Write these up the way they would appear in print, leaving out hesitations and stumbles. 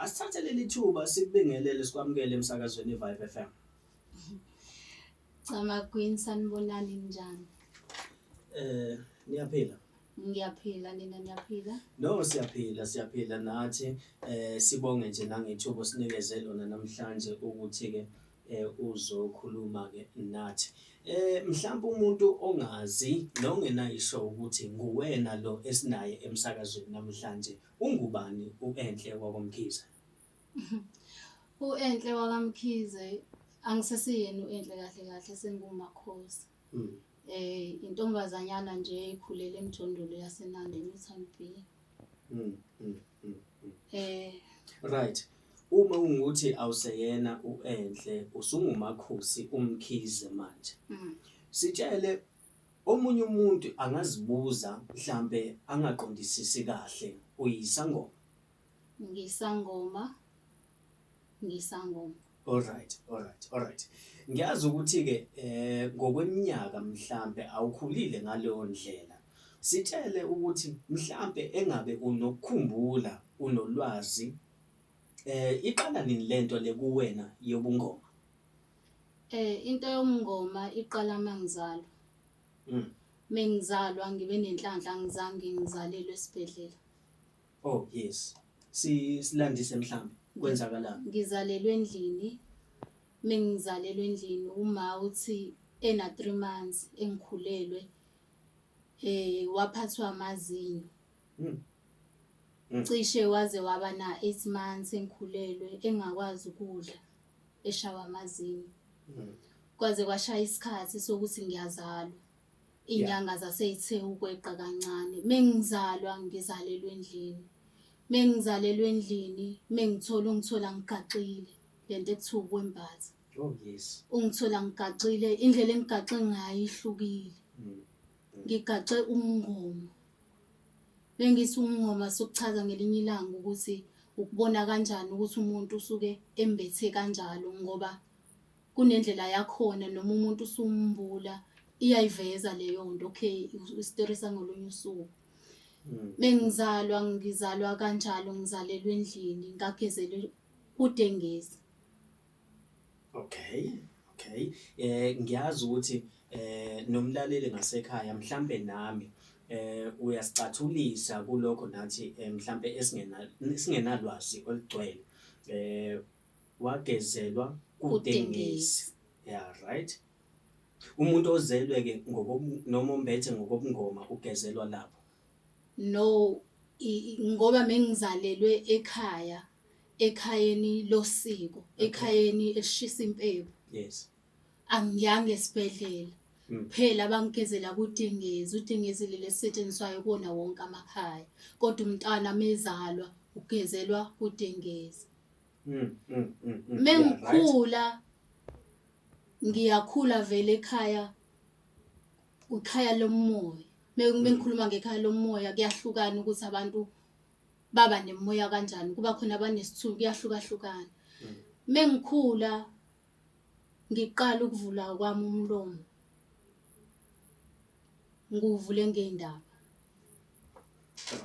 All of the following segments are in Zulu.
Asithathe leli thuba sikubingelele sikwamukele emsakazweni iVibe FM. Camagwini sanibonani ninjani? Niyaphila? Ngiyaphila nina niyaphila? No siyaphila siyaphila nathi sibonge nje nangethuba osinikeze lona namhlanje ukuthi ke uzokhuluma ke nathi. Mhlawumbe umuntu ongazi nongenayisho ukuthi nguwena lo esinaye emsakazweni namhlanje ungubani uEnhle wakwaMkhize? U-Enhle wakaMkhize angisesiyena u-Enhle kahle kahle senguMakhosi. Intombazanyana nje ekhulele emjondolo yaseNanda eNewtown B. Right. Uma ungukuthi awuseyena uEnhle usunguMakhosi uMkhize manje. Sitshele omunye umuntu angazibuza mhlambe angaqondisisi kahle uyisangoma. Ngisangoma, ngisangoma. Alright, alright, alright. Ngiyazi ukuthi ke ngokweminyaka mhlambe awukhulile ngaleyo ndlela. Sitshele ukuthi mhlambe engabe unokukhumbula unolwazi iqala nini lento le kuwena yobungoma? Into yobungoma iqala mangizalwa. Mengizalwa ngibe nenhlanhla angizange ngizalelwe esibhedlela. Oh yes. Silandise mhlambe kwenzakalani? Ngizalelwe endlini. Mengizalelwe endlini uma uthi ena 3 months engikhulelwe waphathwa amazinyo. Cishe waze waba na 8 months engikhulelwe engakwazi ukudla eshawa amazinyo. Kwaze kwashaya isikhathi sokuthi ngiyazalwa. Inyanga zaseyithe ukweqa kancane. Mengizalwa ngizalelwe endlini. Mengizalelwe endlini, mengithola ungithola ngigaxile lento ekuthiwa ukwembatha. Oh yes. Ungithola ngigaxile, indlela engigaxe ngayo ihlukile. Ngigaxe umngoma. Bengithi umngoma sokuchaza ngelinye ilanga ukuthi ukubona kanjani ukuthi umuntu usuke embethe kanjalo ngoba kunendlela yakhona noma umuntu usumbula iyayiveza leyo nto. Okay, isitori sangolunye usuku. Mengizalwa ngizalwa kanjalo ngizalelwe endlini ngagezelwe kudengezi. Okay, okay. Ngiyazi ukuthi nomlaleli ngasekhaya mhlambe nami uyasicathulisa kulokho nathi mhlambe esingenalwazi olugcwele. Wagezelwa kudengezi. Yeah, right. Umuntu ozelwe ke noma ombethe ngokobungoma ugezelwa lapho. No, ngoba mengizalelwe ekhaya, ekhayeni losiko, ekhayeni elishisa impepho. Yes. Angiyanga esibhedlela. Phela bangigezela kudengezi, udengezi leli elisetshenziswayo kuwona wonke amakhaya. Kodwa umntwana mezalwa ugezelwa kudengezi. Mengikhula ngiyakhula vele ekhaya, ikhaya lomoya. Mengikhuluma ngekhaya lomoya kuyahlukana ukuthi abantu baba nemoya kanjani, kuba khona abanesithunywa kuyahlukahlukana. Mengikhula ngiqala ukuvula kwami umlomo ngiwuvule ngey'ndaba.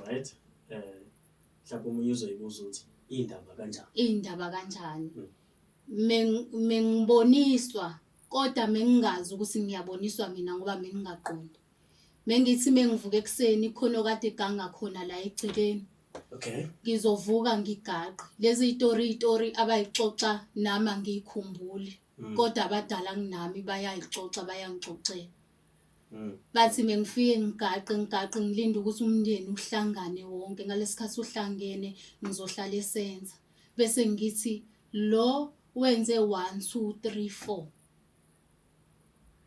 Right. Mhlawumbe omunye uzoyibuza ukuthi iy'ndaba kanjani? Iy'ndaba kanjani? Mengiboniswa kodwa mengingazi ukuthi ngiyaboniswa mina ngoba mengingaqondi. Mengithi mengivuka ekuseni khona okade eganga khona la egcekeni. Okay. Ngizovuka ngigaqe. Lezi iy'tori iy'tori abayixoxa nami angiyikhumbuli. Kodwa abadala kunami bayayixoxa bayangixoxela. Bathi mengifike ngigaqe ngigaqe ngilinde ukuthi umndeni uhlangane wonke ngalesikhathi uhlangene ngizohlala esenza. Bese ngithi lo wenze 1 2 3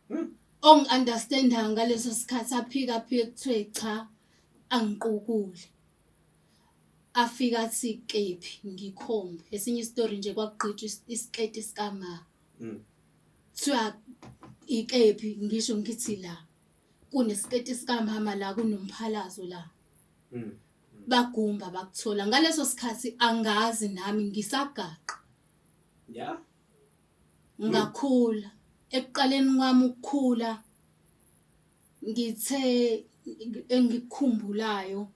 4. Ongi-understand-ayo ngaleso sikhathi aphike aphike kuthiwe cha angiqukule. Afike athi kephi ngikhombe. Esinye isitori nje kwakugqitshwa isiketi sikama. Kuthiwa ikephi ngisho ngithi la kunesiketi sikamama la kunomphalazo la. Bagumba bakuthola ngaleso sikhathi angazi nami ngisagaqa. Yeah. Ngakhula ekuqaleni kwami ukukhula ngithe engikukhumbulayo.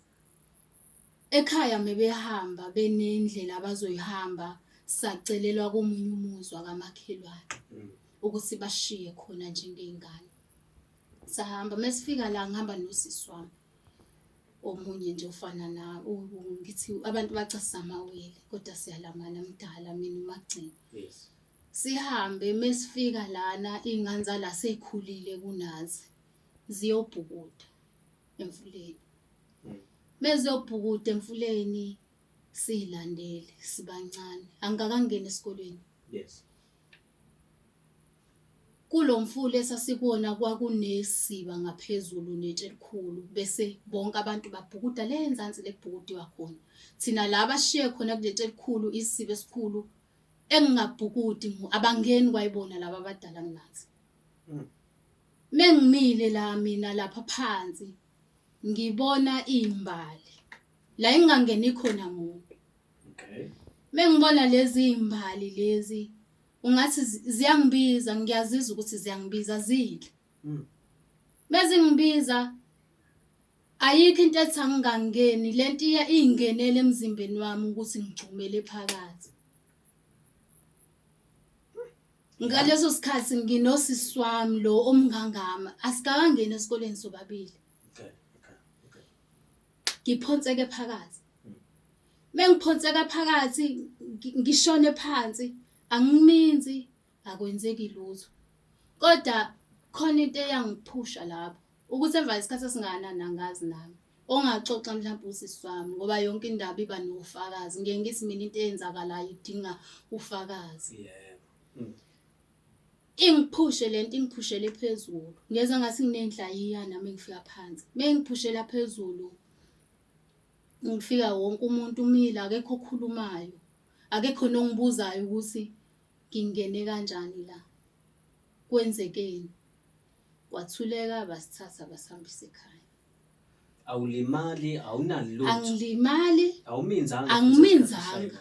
Ekhaya mebehamba benendlela abazoyihamba sacelelwa komunye umuzi wakamakhelwane ukuthi bashiye khona njengey'ngane. Sahamba mesifika la ngihamba nosisi wami omunye nje ofana na ngithi abantu bathi sisamawele kodwa siyalamana mdala mina umagcina. Yes. Sihambe mesifika lana iy'ngane zala sey'khulile kunathi ziyobhukuda emfuleni. Meziyobhukuda emfuleni siyilandele sibancane angikakangeni esikolweni. Yes. Kulo mfula esasikuwona kwakunesiba ngaphezulu netshe elikhulu bese bonke abantu babhukuda le nzansi le kubhukudiwa khona. Thina la abashiye khona kuletshe elikhulu isiba esikhulu engingabhukudi abangeni kwayibona laba abadala kunathi. Mengimile la mina lapha phansi ngibona iy'mbali la engingangeni khona muntu. Okay. Mengibona lezi iy'mbali lezi ungathi ziyangibiza ngiyazizwa ukuthi ziyangibiza zinhle. Mezingibiza ayikho into ethi angingangeni lento iya ingenele emzimbeni wami ukuthi ngigxumele phakathi. Ngaleso sikhathi nginosisi wami lo omngangama asikakangeni esikoleni sobabili. Okay, okay, okay. Ngiphonseke phakathi. Mengiphonseka phakathi ngishone phansi angiminzi akwenzeki lutho. Kodwa khona into eyangiphusha lapho ukuthi emva kwesikhathi esingakanani angazi nami. Ongaxoxa mhlawumbe usisi wami ngoba yonke indaba iba nofakazi. Ngiye ngithi mina into eyenzakalayo idinga ufakazi. Yebo. Ingiphushe lento ingiphushele phezulu. Ngezwa ngathi nginenhlayiya nami ngifika phansi. Mengiphushela phezulu ngifika wonke umuntu umile akekho okhulumayo. Akekho nongibuzayo ukuthi ngingene kanjani la. Kwenzekeni? Kwathuleka basithatha basihambisa ekhaya. Awulimali, awunalutho. Angilimali. Awuminzanga. Angiminzanga.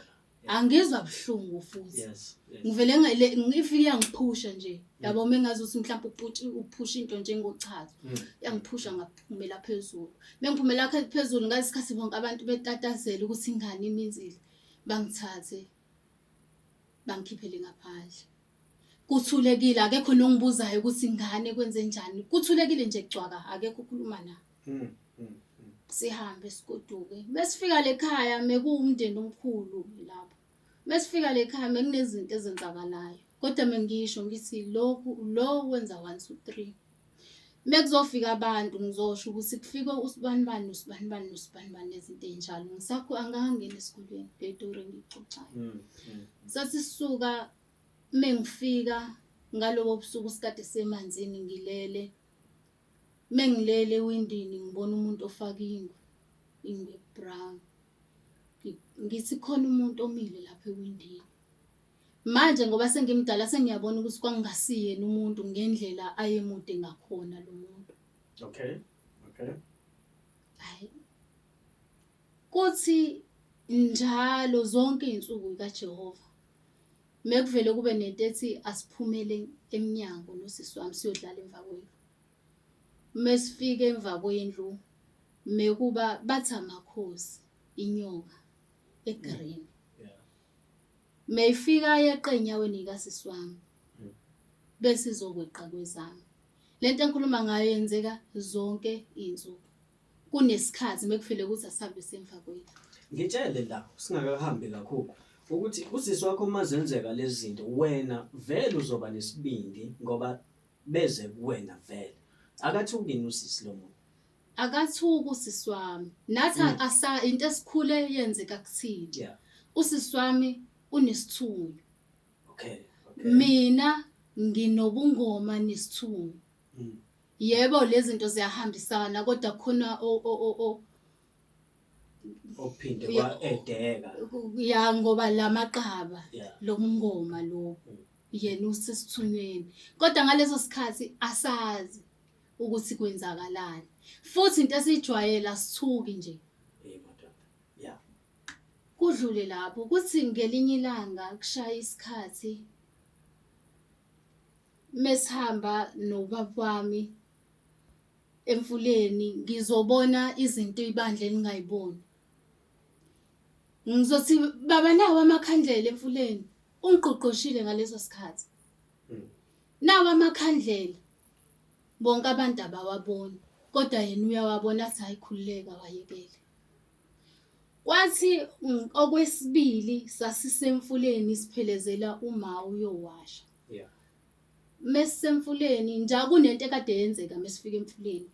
Angizwa buhlungu futhi. Yes. Yes. Ngivele ngifike yangiphusha nje. Yabo mengazi ukuthi mhlawumbe uphusha into njengochazo. Yangiphusha ngaphumela phezulu. Mengiphumela phezulu ngalesikhathi bonke abantu betatazela ukuthi ingane iminzile. Bangithathe bangikhiphele ngaphandle. Kuthulekile akekho nongibuzayo ukuthi ingane kwenze njani. Kuthulekile nje cwaka akekho okhuluma na. Sihambe sigoduke. Mesifika lekhaya mekuwumndeni omkhulu lapho. Mesifika lekhaya mekunezinto ezenzakalayo. Kodwa mengisho ngithi lokhu lo wenza 1 2 3. Mekuzofika abantu ngizosho ukuthi kufike usibanibani nosibanibani nosibanibani nezinto ey'njalo. Ngisakho angikangeni esikolweni le story engiyixoxayo. Sathi sisuka mengifika ngalobo busuku sikade semanzini ngilele. Mengilele ewindini ngibona umuntu ofaka ingwe, ingwe brown. Ngithi khona umuntu omile lapha ewindini. Manje ngoba sengimdala sengiyabona ukuthi kwakungasiyena umuntu ngendlela ayemude ngakhona lo muntu. Okay. Okay. Hayi. Kuthi njalo zonke izinsuku kaJehova mekuvele kube nento ethi asiphumele emnyango nosisi wami siyodlala emva kwendlu. Mesifika emva kwendlu mekuba bathi amakhosi inyoka egreen. Yeah. Meyifika yeqe enyaweni kasisi wami. Bese izokweqa kwezami. Lento engikhuluma ngayo yenzeka zonke izinsuku. Kunesikhathi mekufile ukuthi asihambe semva kwendlu. Ngitshele la singakahambi kakhulu ukuthi usisi wakho uma zenzeka lezi zinto wena vele uzoba nesibindi ngoba beze kuwena vele. Akathuki yini usisi lo muntu? Akathuki usisi wami. Nathi asa into esikhule yenzeka kuthina. Yeah. Usisi wami unesithunywa. Okay. Okay. Mina nginobungoma nesithunywa. Yebo lezi zinto ziyahambisana kodwa khona o o o o Okuphinde kwa-edeka. Ya ngoba lamaqaba Yeah. lomngoma lo yena usesithunyweni kodwa ngaleso sikhathi asazi ukuthi kwenzakalani futhi into esijwayele asithuki nje. Hey madoda. Yeah. Kudlule lapho kuthi ngelinye ilanga kushaya isikhathi mesihamba nobaba wami emfuleni ngizobona izinto ibandla elingayiboni. Ngizothi baba nawo amakhandlela emfuleni. Ungigqugqushile ngaleso sikhathi. Nawo amakhandlela. Bonke abantu abawaboni kodwa yena uyawabona athi hhayi khululeka wayekele. Kwathi okwesibili sasisemfuleni siphelezela uma uyowasha. Yeah. Mesisemfuleni nja kunento ekade yenzeka mesifika emfuleni.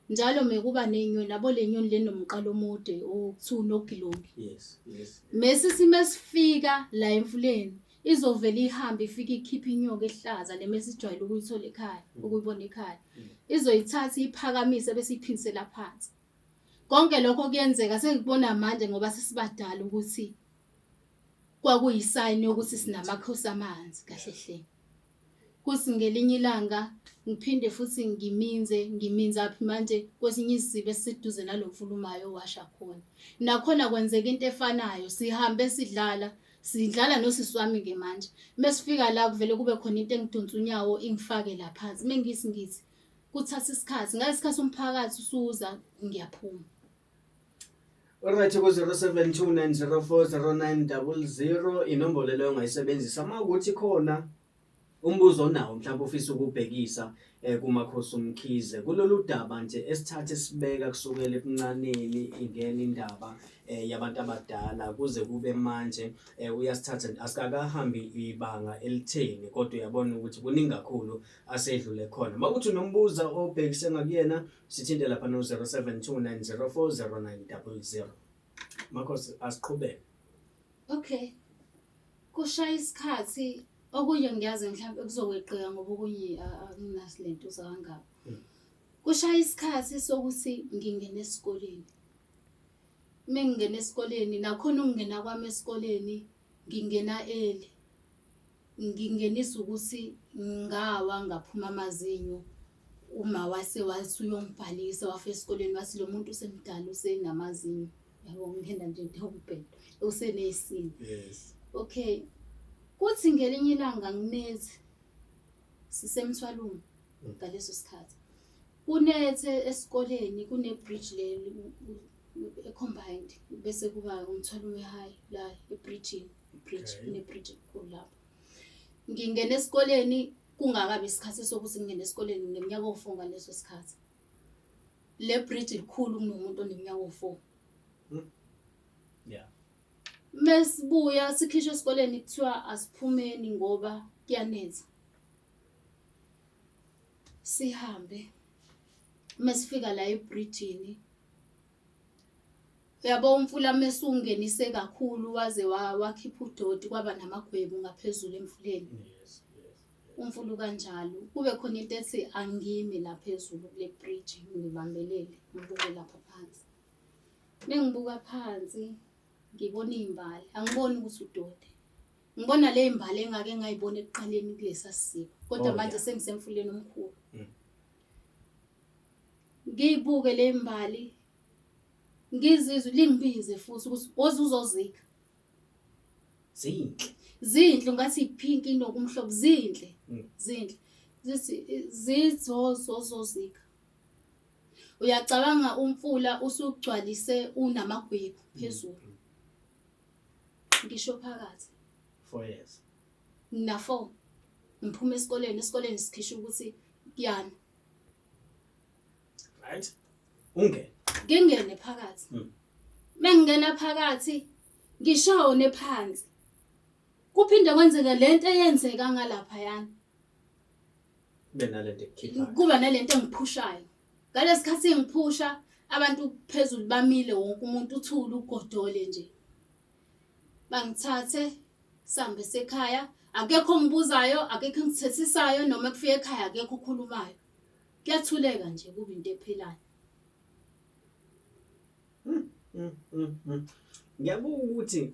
Njalo mekuba nenyoni yabo le nyoni le nomqala omude okuthiwa unogilongi. Yes. Mesithi mesifika la emfuleni izovele ihambe ifike ikhiphe inyoka ehlaza le mesijwayele ukuyithola ekhaya, ukuyibona ekhaya. Izoyithatha iyiphakamise bese iyiphindisela phansi. Konke lokho kuyenzeka sengikubona manje ngoba sesibadala ukuthi kwakuyisayini yokuthi sinamakhosi amanzi kahle hle. Kuthi ngelinye ilanga ngiphinde futhi ngiminze, ngiminzaphi manje kwesinye isiziba esiseduze nalo mfula umayo owasha khona. Nakhona kwenzeka into efanayo, sihambe sidlala, sidlala nosisi wami-ke manje. Mesifika la kuvele kube khona into engidonsa unyawo ingifake la phansi. Mengithi ngithi kuthatha isikhathi, ngalesi sikhathi umphakathi usuza ngiyaphuma. Alright ku-0729040900 inombolo leyo ongayisebenzisa uma ukuthi khona umbuzo onawo mhlawumbe ufisa ukubhekisa eh, kuMakhosi uMkhize kulolu daba nje esithathe sibeka kusukela ebuncaneni ingena indaba eh, yabantu abadala kuze kube manje eh, uyasithatha asikakahambi ibanga elitheni kodwa uyabona ukuthi kuningi kakhulu asedlule khona uma kuthi unombuzo obhekise ngakuyena Sithinte lapha no 0729040900. Makhosi asiqhubeke. Okay. Kushaya isikhathi okunye ngiyazi mhlawumbe kuzokweqeka ngoba okunye akunaso lento kangaka. Kushaya isikhathi sokuthi ngingene esikoleni. Mengingena esikoleni nakhona ukungena kwami esikoleni ngingena early. Ngingenisa ukuthi ngawa ngaphuma amazinyo uma wase wathi uyongibhalisa wafika esikoleni wathi lo muntu usemdala usenamazinyo yabo ngingena nje into yombhedo usenesini. Yes. Okay. Kuthi ngelinye ilanga nginethe sisemthwalume ngaleso sikhathi. Kunethe esikoleni kune-bridge leli e-combined bese kuba umthwalume high la ebridgini. Bridge kune-bridge enkulu lapho. Ngingena esikoleni kungakabi isikhathi sokuthi ngingene esikoleni ngineminyaka ewu-four ngaleso sikhathi. Le bridge likhulu kunomuntu oneminyaka ewu-four. Yeah. Mesibuya sikhishwa esikoleni kuthiwa asiphumeni ngoba kuyanetha. Sihambe. Mesifika la ebridgini Uyabo umfula mesungenise kakhulu waze wakhipha udoti kwaba namagwebu ngaphezulu emfuleni. Yes. Umfula ukanjalo. Kube khona into ethi angime la phezulu kule bridge ngibambelele ngibuke lapha phansi. Mengibuka phansi ngibona iy'mbali angiboni ukuthi udoti. Ngibona le mbali engake ngayibona ekuqaleni kulesa siziba kodwa manje sengisemfuleni omkhulu. Ngiyibuke le mbali ngizizwe lingibize futhi ukuthi woze uzozikha. Zinhle. Zinhle ungathi ipink inokumhlophe zinhle. Zinhle. Zithi zizozozozikha. Uyacabanga umfula usugcwalise unamagwebu phezulu. Ngisho phakathi. 4 years. Ngina 4. Ngiphuma esikoleni, esikoleni sikhishwa ukuthi kuyana. Right? Ungene. Ngingene phakathi. Mengingena phakathi ngishone phansi. Kuphinde kwenzeke lento eyenzeka ngalapha yana. Kube nalento ekukhiphayo. Kuba nalento engiphushayo. Ngalesikhathi ngiphusha abantu phezulu bamile wonke umuntu uthule ugodole nje. Bangithathe sihambe sekhaya akekho ongibuzayo akekho engithethisayo noma kufika ekhaya akekho okhulumayo. Kuyathuleka nje kube into ephelayo. Ngiyabuka ukuthi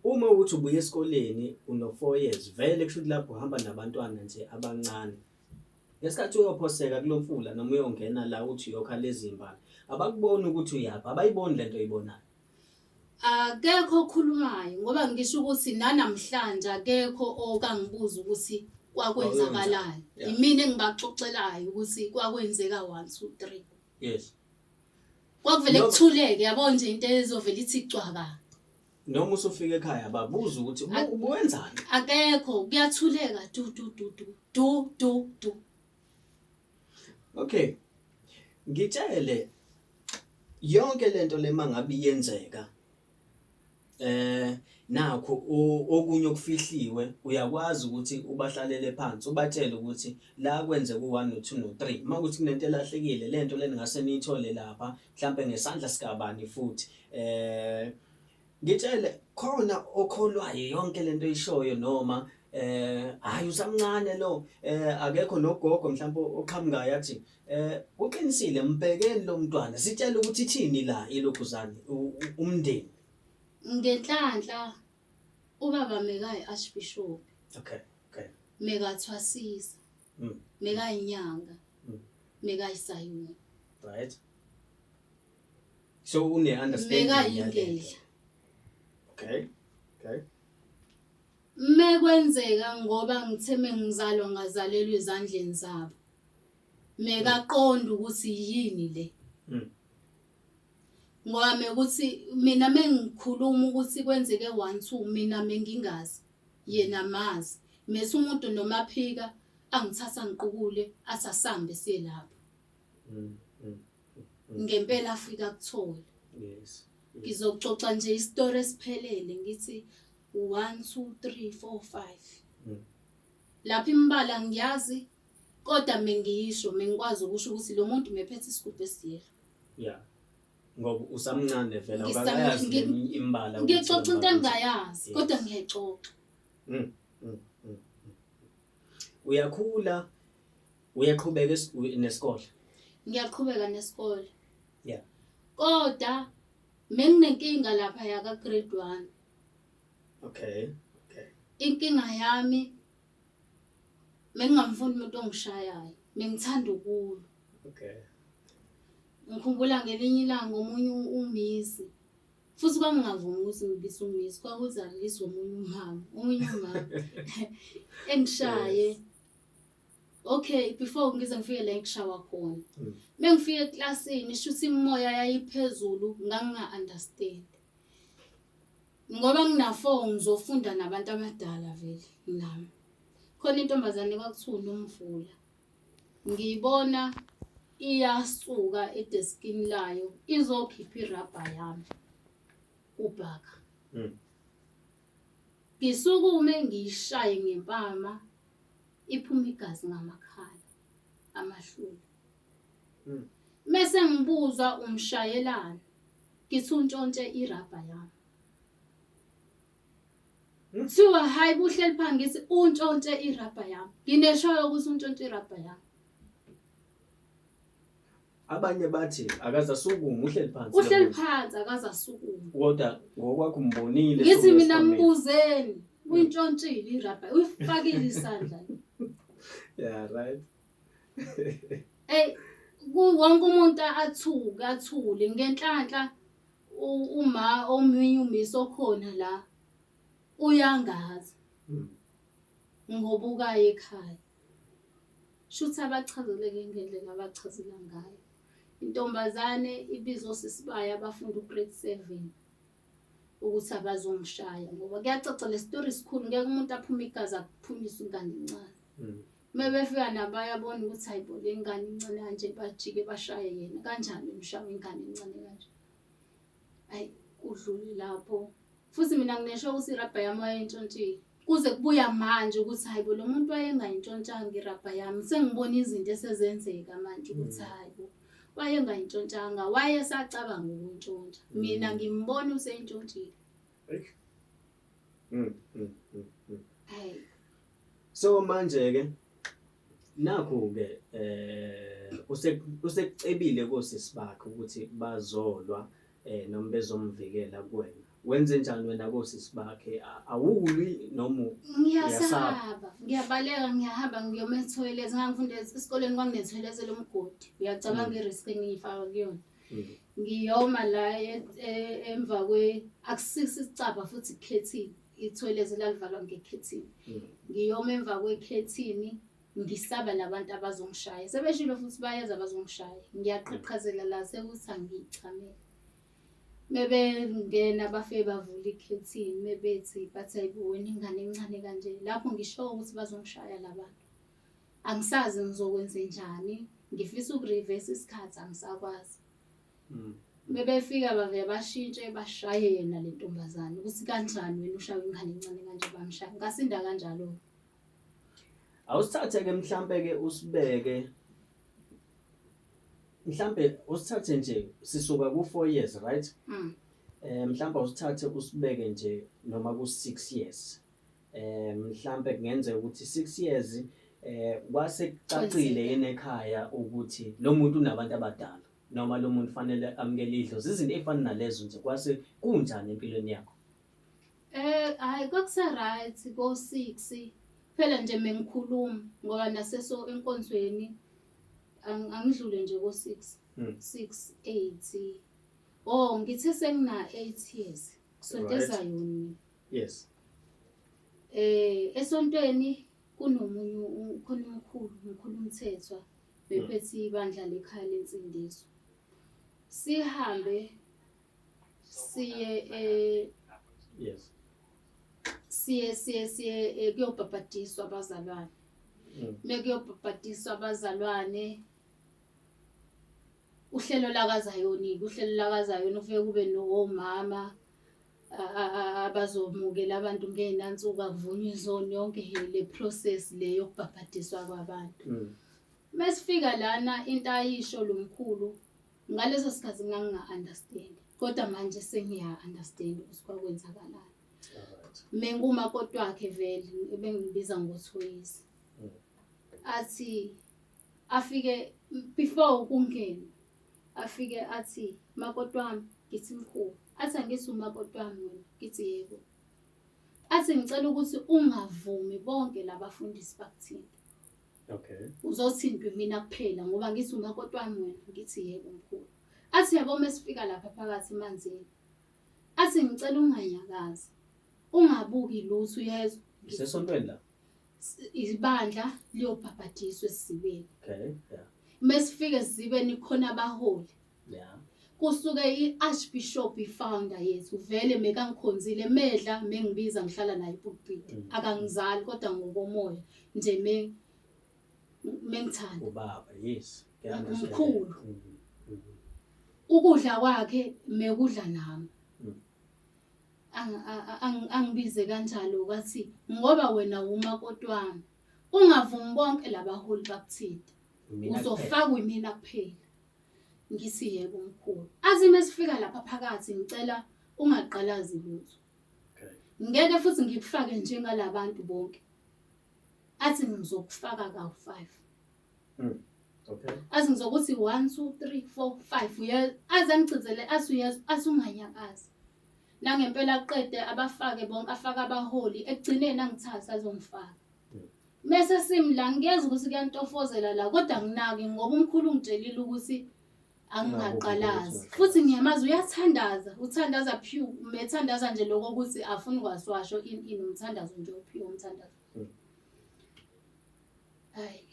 uma uthi ubuya esikoleni uno-4 years vele kusho ukuthi lapho uhamba nabantwana nje abancane. Ngesikhathi uyophoseka kulo mfula noma uyongena la uthi uyokha lezi mbali, abakuboni ukuthi uyaphi, abayiboni lento oyibonayo. Akekho okhulumayo ngoba ngisho ukuthi nanamhlanje akekho okangibuza ukuthi kwakwenzakalani. Imina engibaxoxelayo ukuthi kwakwenzeka 1 2 3. Yes. Kwakuvele kuthuleke yabo nje into ezovela ithi cwaka. Noma usufika ekhaya babuza ukuthi ubuwenzani? Akekho, kuyathuleka du du du du du du du. Okay. Ngitshele yonke lento le mangabe iyenzeka nakho okunye okufihliwe uyakwazi ukuthi ubahlalele phansi ubatshele ukuthi la kwenzeka u-1 no-2 no-3 uma kuthi kunento elahlekile le nto le ningase niyithole lapha mhlampe ngesandla sikabani futhi ngitshele khona okholwayo yonke lento oyishoyo noma hayi usamncane lo akekho nogogo mhlawumbe oqhamukayo athi uqinisile mbhekeni lo mntwana sitshele ukuthi ithini la ilokhuzane umndeni. Ngenhlanhla ubaba mekayi archbishop. Okay, okay. Mekathwasisa. Mekayinyanga. Mekayisayoni. Right. So une understanding. Mekayingedla. Okay. Okay. Mekwenzeka ngoba ngithe mengizalwa ngazalelwa ezandleni zabo. Mekaqonda ukuthi yini le. Ngoba mekuthi mina mengikhuluma ukuthi kwenzeke 1 2 mina mengingazi yena mazi. Mese umuntu noma aphika angithatha ngiqukule athi asambe siye lapho. Ngempela afika kuthole. Yes. Ngizoxoxa nje isitori esiphelele ngithi 1 2 3 4 5. Lapha imibala ngiyazi kodwa mengiyisho mengikwazi ukusho ukuthi lo muntu mephethe isigubhu esiyelo. Yeah. Ngoba usamncane vele awukayazi imbala. Ngixoxa into engingayazi kodwa ngiyayixoxa. Uyakhula uyaqhubeka nesikole. Ngiyaqhubeka nesikole. Yeah. Kodwa menginenkinga lapha yaka grade 1. Okay. Okay. Inkinga yami mengingamfuni umuntu ongishayayo, mengithanda ukulwa. Okay. Ngikhumbula ngelinye ilanga omunye umisi futhi kwangingavumi ukuthi ngibise umisi kwakuthi akubizwe omunye umama, omunye umama engishaye. Okay, before ngize ngifike la engishawa khona. Mengifike eklasini shuthi imimoya yayiphezulu nganginga-understand. Ngoba ngina-four ngizofunda nabantu abadala vele nami. Khona intombazane kwakuthiwa uNomvula. Ngiyibona iyasuka edeskini layo izokhipha irabha yami kubhaka. Ngisukume ngiyishaye ngempama iphume igazi ngamakhala amahlule. Mese ngibuza umshayelani ngithi untshontshe irabha yami. Kuthiwa hayi buhleli phansi ngithi untshontshe irabha yami. Ngineshoyo ukuthi untshontshe irabha yami. Abanye bathi akaze asukume uhleli phansi. Uhleli phansi akaze asukume. Kodwa ngokwakho umbonile. Ngithi mina mbuzeni uyintshontshile irabha uyifakile isandla. Yeah, right. Ey wonke umuntu athuke athule ngenhlanhla uma omunye umisi okhona la uyangazi. Ngoba ukaye ekhaya. Shuthi abachazeleke ngendlela abachazela ngayo. Intombazane ibizwa osisi bayo abafunda u-grade 7 ukuthi abazongishaya ngoba kuyacaca le story sikhulu ngeke umuntu aphume igazi akuphumise ingane encane. Uma befika nabo bayabona ukuthi hayi bo le ngane incane kanje bajike bashaye yena kanjani bemshaya ingane encane kanje. Ayi kudlule lapho. Futhi mina nginesho ukuthi irabha yami wayeyintshontshile. Kuze kubuya manje ukuthi hayi bo lo muntu wayengayintshontshanga irabha yami. Sengibona izinto esezenzeka manje ukuthi hayi bo wayengayintshontshanga wayesacabanga ukuyintshontsha. Mina ngimbona useyintshontshile. Hayi. So manje ke nakhu ke usekucebile kosisi bakhe ukuthi bazolwa noma bezomvikela kuwena. Wenze njani wena kosisi bakhe? Awulwi noma ngiyasaba? Ngiyabaleka ngiyahamba ngiyoma ethoyilethi. Ngangifunda esikoleni kwakunethoyilethi lomgodi. Uyacabanga i-risk engiyifaka kuyona. Ngiyoma la emva kwe akusisi isicabha futhi ikhethini. Ithoyilethi lalivalwa ngekhethini. Ngiyoma emva kwekhethini ngisaba labantu abazongishaya. Sebeshilo futhi bayeza abazongishaya. Ngiyaqhaqhazela la sekuthi angiyichamele. Mebengena bafike bavula ikhethini mebethi bathi hayibo wena ingane encane kanje. Lapho ngisho ukuthi bazongishaya la bantu. Angisazi ngizokwenzenjani, ngifisa uku-reverse isikhathi angisakwazi. Mebefika bavele bashintshe bashaye yena le ntombazane ukuthi kanjani wena ushaye ingane encane kanje bamshaya. Ngasinda kanjalo. Awusithathe ke mhlambe ke usibeke mhlambe usithathe nje sisuka ku 4 years right? Mhlambe usithathe usibeke nje noma ku 6 years. Mhlambe kungenzeka ukuthi 6 years kwase kucacile yini ekhaya ukuthi lo muntu unabantu abadala noma lo muntu fanele amukele idlozi izinto ezifana nalezo nje kwase kunjani empilweni yakho? Hayi kwakuse right ko 6 phela nje mengikhuluma ngoba naseso enkonzweni angidlule nje ko 6 6 8 oh ngithe sengina 8 years kusondeza yona. Yes. Esontweni kunomunye khona umkhulu umkhulu uMthethwa bephethe ibandla lekhaya lensindiso. Sihambe siye yes siye siye siye kuyobhabhadiswa abazalwane. Mekuyobhabhadiswa abazalwane uhlelo lakaZayoni, uhlelo lakaZayoni ufike kube nomama abazomukela abantu ngenansuku akuvunywa izono yonke le process le yokubhabhadiswa kwabantu. Mesifika lana into ayisho lomkhulu ngaleso sikhathi nganginga-understand kodwa manje sengiya-understand ukuthi kwakwenzakalani. Mengumakoti wakhe vele ebengimbiza ngothoyisi. Athi afike before ukungena afike athi makoti wami, ngithi mkhulu. Athi angithi umakoti wami wena, ngithi yebo. Athi ngicela ukuthi ungavumi bonke labafundisi bakuthinte. Okay. Uzothintwa mina kuphela ngoba ngithi umakoti wami wena, ngithi yebo mkhulu. Athi yabo mesifika lapha phakathi emanzini. Athi ngicela unganyakazi. Ungabuki lutho uyezwa. Isesontweni la. Ibandla liyobhabhadiswa esizibeni. Okay, yeah. Mesifika esizibeni khona abaholi. Yeah. Kusuke i-Archbishop i-founder yethu vele mekangikhonzile medla mengibiza ngihlala naye epulpit. Akangizali kodwa ngokomoya nje mengithanda. Ubaba, yes. Mkhulu. Ukudla kwakhe mekudla nami. Angibize kanjalo kwathi ngoba wena umakoti wami ungavumi bonke labaholi bakuthinte. Uzofakwa imina kuphela. Ngithi yebo mkhulu. Athi mesifika lapha phakathi ngicela ungaqalazi lutho. Ngeke futhi ngikufake njengalabantu bonke. Athi ngizokufaka kawu-5. Okay. Athi ngizokuthi 1 2 3 4 5 uye aze angigcizele athi uyezwa athi unganyakazi. Nangempela aqede abafake bonke afake abaholi ekugcineni angithathe azongifaka. Mese simi la ngiyeza ukuthi kuyantofozela la kodwa nginaki ngoba umkhulu ungitshelile ukuthi angingaqalazi. Futhi ngiyamazi uyathandaza, uthandaza pure, methandaza nje lokho ukuthi afuni kwaswasho in umthandazo nje pure umthandazo. Hayi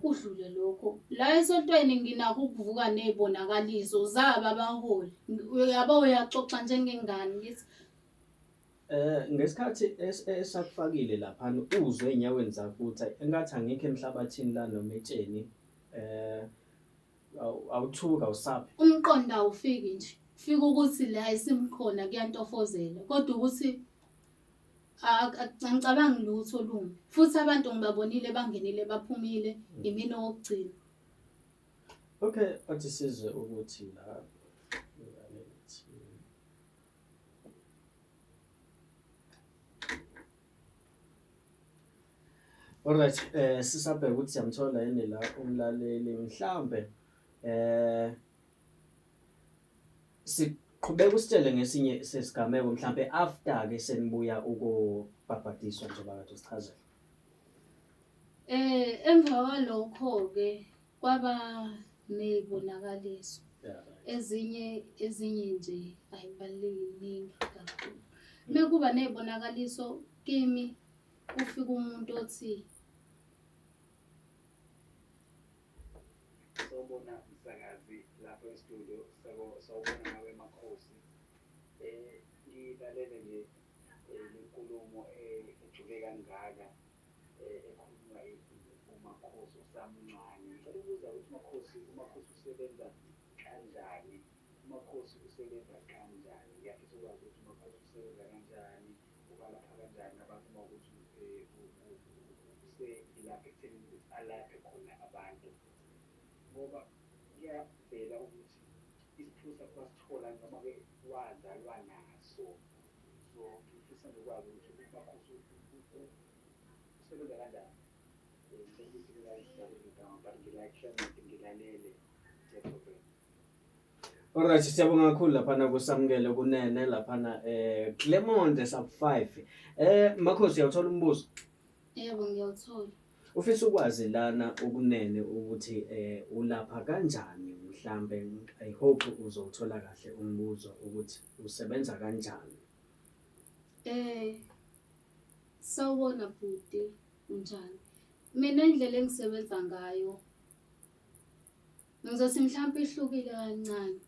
kudlule lokho. La esontweni nginakho ukuvuka nezibonakaliso zaba abaholi. Uyabo uyaxoxa njengengane ngithi Ngesikhathi esakufakile laphana uzwe ey'nyaweni zakho ukuthi engathi angikho emhlabathini la noma etsheni awuthuki awusabi. Umqondo awufiki nje. Fika ukuthi la esimkhona kuyantofozela kodwa ukuthi angicabangi lutho olumbi. Futhi abantu ngibabonile bangenile baphumile imina owokugcina. Okay, athi sizwe ukuthi la Alright, sisabheka ukuthi siyamthola yini la umlaleli mhlambe siqhubeka usitshele ngesinye sesigameko mhlambe after ke senibuya ukubhabhadiswa njengoba kade usichazela. Emva kwalokho ke kwaba nezibonakaliso. Ezinye ezinye nje ayibaluleki kakhulu. Mekuba nezibonakaliso kimi kufika umuntu othi Sawubona msakazi lapho e-studio, sawubona nawe Makhosi. Silalele nje le nkulumo ejule kangaka ekhulunywa uMakhosi osamncane. Ngicela ukubuza ukuthi uMakhosi, uMakhosi usebenza kanjani? UMakhosi usebenza kanjani? Ngiyafisa ukwazi ukuthi uMakhosi usebenza kanjani, ubalapha kanjani abantu uma ukuthi uselapha ekuthenini ukuthi alaphe khona abantu ngoba kuyavela ukuthi isiphiwo sakho wasithola noma-ke wazalwa naso. So ngifisa nje ukwazi ukuthi uMakhosi usebenza kanjani. Ngicela ukuthi ngingayisabela but ngilike ngilalele ngiyathokoza. Alright, siyabonga kakhulu laphana kusamukele kunene laphana Clermont sub 5. Makhosi uyawuthola umbuzo? Yebo ngiyawuthola. Ufisa ukwazi lana ukunene ukuthi ulapha kanjani mhlambe I hope uzowuthola kahle umbuzo ukuthi usebenza kanjani. Sawubona bhuti, unjani? Mina indlela engisebenza ngayo ngizothi mhlawumbe ihlukile kancane.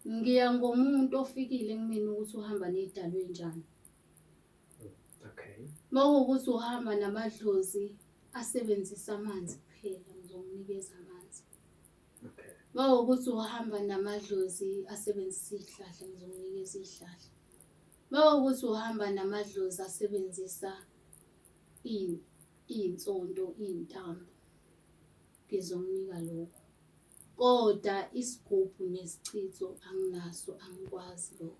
Ngiya ngomuntu ofikile kumina ukuthi uhamba nezidalwa enjani. Okay. Mawukuthi uhamba namadlozi asebenzisa amanzi kuphela ngizomnikeza amanzi. Okay. Mawukuthi uhamba namadlozi asebenzisa izihlahla ngizomnikeza izihlahla. Mawukuthi uhamba namadlozi asebenzisa iy'nsonto, iy'ntambo ngizomnika lokho. Kodwa isigubhu nesichitho anginaso angikwazi lokho.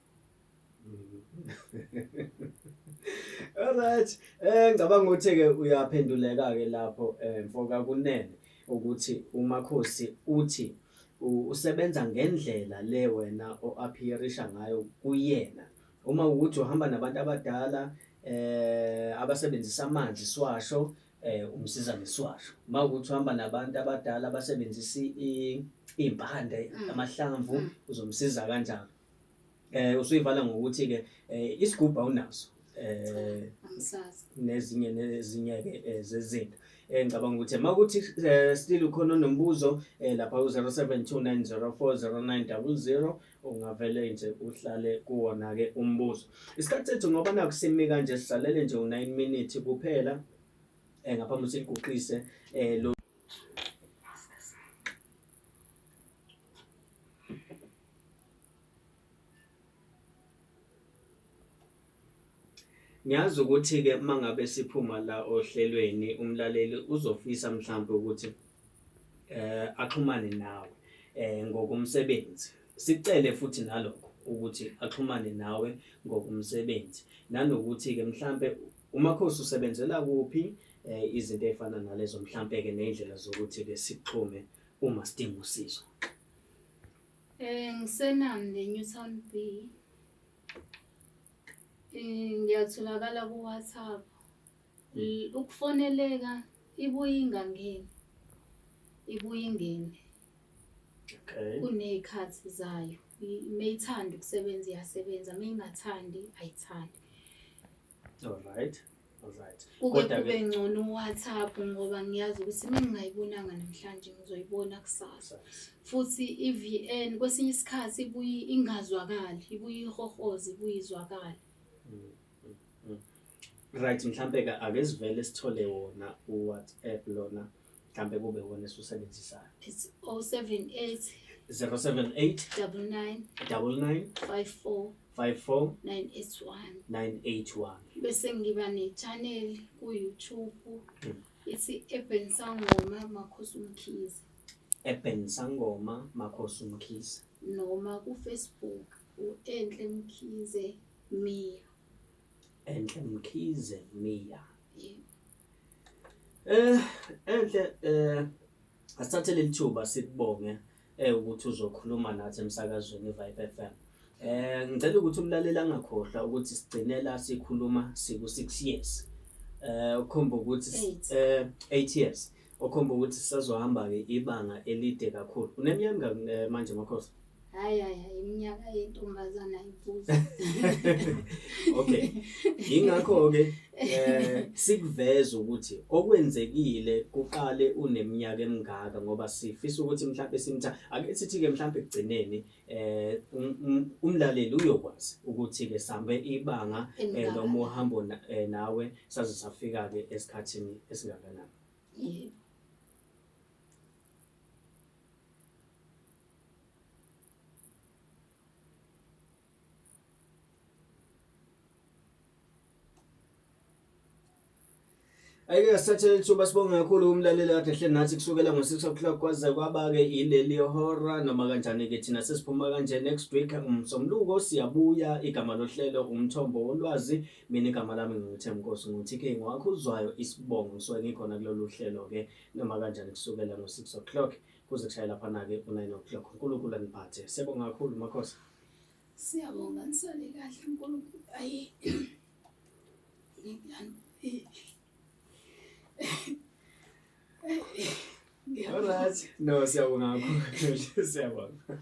Alright. Ngicabanga ukuthi ke uyaphenduleka ke lapho mfoka kunene ukuthi uMakhosi uthi usebenza ngendlela le wena o-appearisha ngayo kuyena. Uma ukuthi uhamba nabantu abadala abasebenzisa amanzi iswasho umsiza ngeswasho. Uma ukuthi uhamba nabantu abadala abasebenzisa iy'mpande amahlamvu uzomsiza kanjalo. Usuyivala ngokuthi ke isigubhu awunaso angisazi nezinye nezinye ke zezinto. Ngicabanga ukuthi makuthi still ukhona onombuzo lapha ku 0729040900 ungavele nje uhlale kuwona ke umbuzo. Isikhathi sethu ngoba naku simi kanje sisalele nje u9 minutes kuphela ngaphambi siliguqise lo Ngiyazi ukuthi-ke uma ngabe siphuma la ohlelweni umlaleli uzofisa mhlampe ukuthi axhumane nawe ngokomsebenzi. Sicele futhi nalokho ukuthi axhumane nawe ngokomsebenzi. Nanokuthi-ke mhlampe uMakhosi usebenzela kuphi izinto ey'fana nalezo mhlampe-ke ney'ndlela zokuthi-ke sikuxhume uma sidinga usizo. Ngisenami ne-Newtown B. Ngiyatholakala ku-WhatsApp. Ukufoneleka ibuye ingangeni, ibuye ingene. Okay. Kuney'khathi zayo. Meyithanda ukusebenza iyasebenza, meyingathandi ayithandi. Alright. Alright. Kuke kube ngcono uWhatsApp ngoba ngiyazi ukuthi uma ngingayibonanga namhlanje ngizoyibona kusasa. Futhi i-VN kwesinye isikhathi ibuye ingazwakali, ibuye ihohoze, ibuye izwakale. Right, mhlampe ke ake sivele sithole wona uWhatsApp lona mhlampe kube wona esiwusebenzisayo. It's 078 078 99 99 54 54 981. 981. Bese ngiba ne-channel ku-YouTube ithi Eben Sangoma Makhosi Mkhize Eben Sangoma Makhosi Mkhize. Noma ku-Facebook u-Enhle Mkhize Mia. Enhle Mkhize Mia. Yebo. Enhle asithathe leli thuba sikubonge ukuthi uzokhuluma nathi emsakazweni iVibe FM. Ngicela ukuthi umlaleli angakhohlwa ukuthi sigcine la sikhuluma siku 6 years. Ukhomba ukuthi 8 years. Okhomba ukuthi sisazohamba ke ibanga elide kakhulu. Uneminyaka manje Makhosi? Hayi hayi hayi iminyaka yentombazana ayibuzi. Okay. Ingakho ke Sikuveza ukuthi okwenzekile kuqale uneminyaka emingaka ngoba sifisa ukuthi mhlawumbe simtha ake sithi ke mhlawumbe ekugcineni umlaleli uyokwazi ukuthi ke sambe ibanga noma uhambo nawe saze safika ke esikhathini esingakanani. Yebo. Ayike sithathe ithuba sibonge kakhulu umlaleli kade ehleli nathi kusukela ngo-6 o'clock kwaze kwaba-ke ileli hora noma kanjani-ke thina sesiphuma kanje next week umsombuluko siyabuya igama lohlelo umthombo wolwazi mina igama lami nginguThemnkosi ngu-TK ngowakho uzwayo isibongo ngisuke ngikhona kulolu hlelo-ke noma kanjani kusukela ngo-6 o'clock kuze kushaye laphana-ke u-9 o'clock uNkulunkulu aniphathe siyabonga kakhulu makhosi. Siyabonga nisale kahle uNkulunkulu ayi Alright. No, siyabonga kakhulu. Siyabonga.